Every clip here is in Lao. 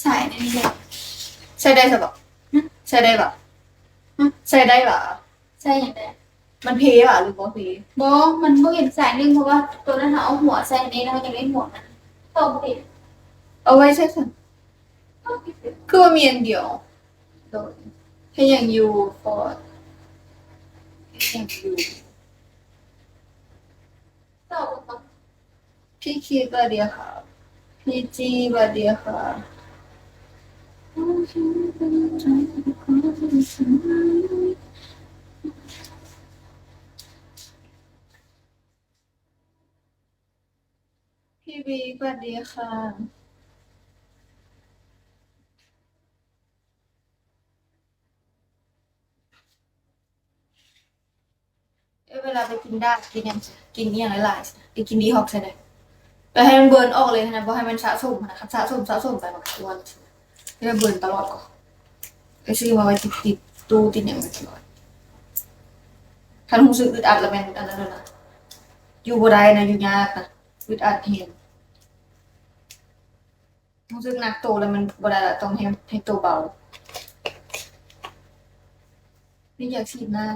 ສາຍໃນນີ້ແຫຼະ. ໃສ່ໄດ້ຊະບໍ່? ຫຶ? ໃສ່ໄດ້ບໍ່? ຫຶ? ໃສ່ໄດ້ບໍ່? ໃສ່ຫຍັງໄດ້? ມັນເພບໍ່ ຫຼືບໍ່ເພ? ບໍ່ ມັນບໍ່ເຫັນສາຍໜຶ່ງ ເພາະວ່າໂຕນັ້ນເຮົາເອົາຫົວໃສ່ໃນນັ້ນ ເຮົາຍັງໄດ້ຫົວມັນ. ເອົາໄວ້ໃສ່ຊັ້ນ ຄືວ່າມີອັນດຽວ. ໂດຍ ເຮັດຫຍັງຢູ່? ເຮັດຫຍັງຢູ່? ພີ່ຄິດຫວັດດີຄ່ະ. ພີ່ຈີຫວັດດີຄ່ະ. ພີ່ບີຫວັດດີຄ່ະ. ເອີ ເວລາໄປກິນດາດ ກິນຫຍັງ ກິນອີ່ຫຍັງຫຼາຍໆ ໄປກິນດີທັອກໃສ່ເດ້ ໄປໃຫ້ມັນເບີນອອກເລີຍຫັ້ນນະ ບໍ່ໃຫ້ມັນສະສົມຫັ້ນນະ. ຄັນສະສົມ ສະສົມໄປມັນກວນ ໃຫ້ມັນເບີນຕະຫຼອດກ່ອນ. ໄປຊື້ມາໄວ້ຕິດໆ ຕູ້ຕິດຫຍັງໄວ້ຕະຫຼອດ. ຄັນຮູ້ສຶກອຶດອັດລະແມ່ນອັນນັ້ນແລ້ວນະ ຢູ່ບໍ່ໄດ້ນະ ຢູ່ຍາກນະ ອຶດອັດແຮງ. ຮູ້ສຶກໜັກໂຕແລ້ວມັນບໍ່ໄດ້ລະ ຕ້ອງໃຫ້ ໃຫ້ໂຕເບົາ. ນີ້ຢາກສີດໜ້າ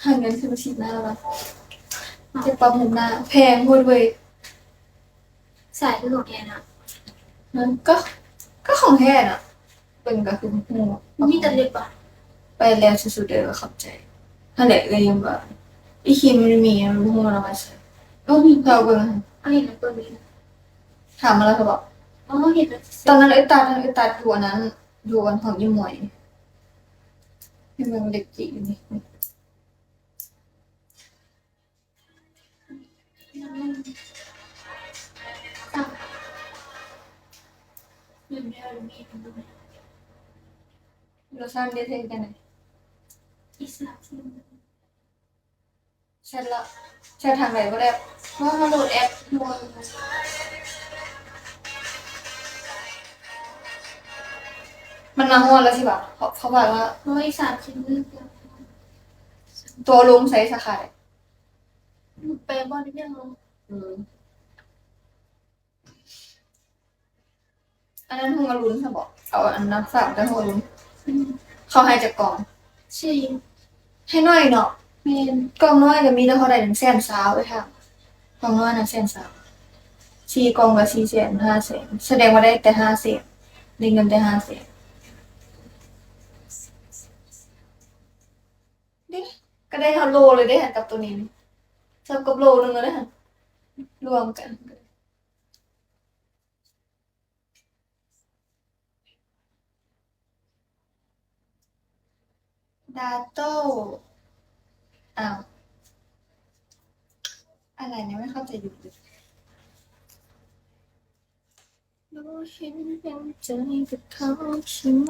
ຫາເງິນຊື້ມາສີດໜ້າລະ ຢາກປັບຮຸ່ມໜ້າ. ແພງໂພດເວີຍ. ສາຍຄືຂອງແທ້ນະ. ມັນກໍ ກໍຂອງແທ້ນະ. ເບິ່ງກໍຄືຮູ້. ມີແຕ່ເລັບບໍ່? ໄປແລ້ວສຸດໆເດີ ຂອບໃຈ. ຫັ້ນແຫຼະ ເອື້ອຍຍັງວ່າ ອີ່ຄີມມັນມີ ມັນບໍ່ຮູ້ວ່າເອົາມາໃສ. ເອີ ມີ ເຮົາເບິ່ງ. ເອົາເຫັນແລ້ວເບິ່ງນີ້. ຖາມມາແລ້ວເຂົາບອກ. ອໍ ເຫັນແລ້ວ. ຕອນນັ້ນເອື້ອຍຕັດ ເອື້ອຍຕັດຢູ່ອັນນັ້ນ ຢູ່ອັນຂອງອີ່ໝວຍ. ໃຫ້ເບິ່ງເລັບຈີນນີ້. ໂລຊັນເດ ເຮັດຈັ່ງໃດ? ແຊັດລະ ແຊັດທາງໃດບໍ່ໄດ້? ເພາະເຮົາໂຫຼດແອັບ ມັນມາຮອດແລ້ວຊິຫວາ? ເຂົາ ເຂົາວ່າວ່າ ໂອ້ຍ ສາມສິບມື້ ໂຕລົງໃສສາຂາໃດ? ແປບໍ່ໄດ້ເລື່ອງ. ເອີ ອັນນັ້ນຮຸ່ງອະລຸນຊັ້ນບໍ? ເອົາອັນນັ້ນຝາກໄວ້ໃນຮຸ່ງອະລຸນ. ອືມ ເຂົາໃຫ້ຈັກກ່ອງ? ສີ່. ໃຫ້ໜ້ອຍເນາະ. ແມ່ນ. ກ່ອງນ້ອຍກໍມີແຕ່ເທົ່າໃດ? ໜຶ່ງແສນຊາວເອີຍ ຖາມ. ກ່ອງນ້ອຍໜຶ່ງແສນຊາວ ສີ່ກ່ອງກໍສີ່ແສນ ຫ້າແສນ ສະແດງວ່າໄດ້ແຕ່ຫ້າແສນ ໄດ້ເງິນແຕ່ຫ້າແສນ. ເດ້ ກໍໄດ້ເທົ່າໂລເລີຍເດ້ ກັບໂຕນີ້ນີ້ ສ່ຳກັບໂລໜຶ່ງເລີຍຫັ້ນ ລວມກັນ. ດາໂຕ້ ອ້າວ ອະໄລນີ້ ໄມ່ເຂົ້າໃຈຢູ່. ບໍ່ເຫັນເປັນໃຈກັບເຂົາໃຊ່ໄໝ?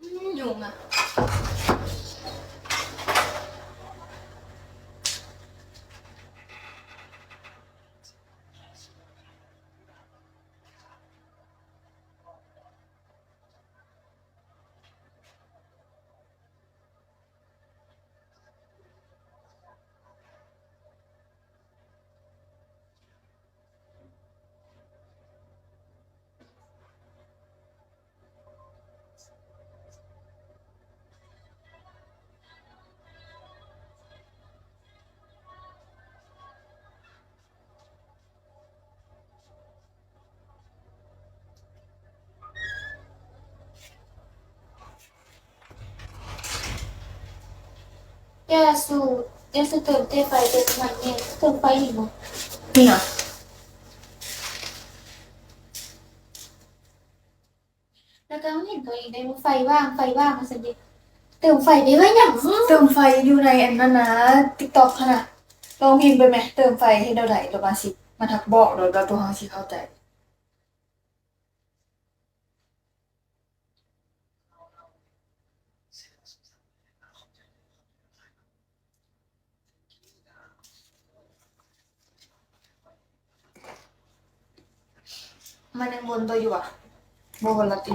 ອືມ ຍຸງອະ. ຢ່າສູ່ ຢ່າສູ່ເຕີມແຕ່ໄຟເຕີມນ້ຳມັນແດ່ ເຕີມໄຟເຫັນບໍ່? ນີ້ຫຍັງ? ແລ້ວກໍເຫັນຕົວເອງໄດ້ວ່າໄຟວ່າງ ໄຟວ່າງວ່າຊັ້ນເດ. ເຕີມໄຟໄປໄວ້ຫຍັງ? ເຕີມໄຟຢູ່ໃນອັນນັ້ນນະ TikTok ຫັ້ນນະ. ລອງພິມໄປແມະ ເຕີມໄຟເຮັດແນວໃດ ລະວ່າຊິ ມັນຮັກບອກໂລດວ່າພວກເຮົາຊິເຂົ້າໃຈ. ມັນຍັງວົນໂຕຢູ່ຫວາ? ບໍ່ວົນລະຕິ?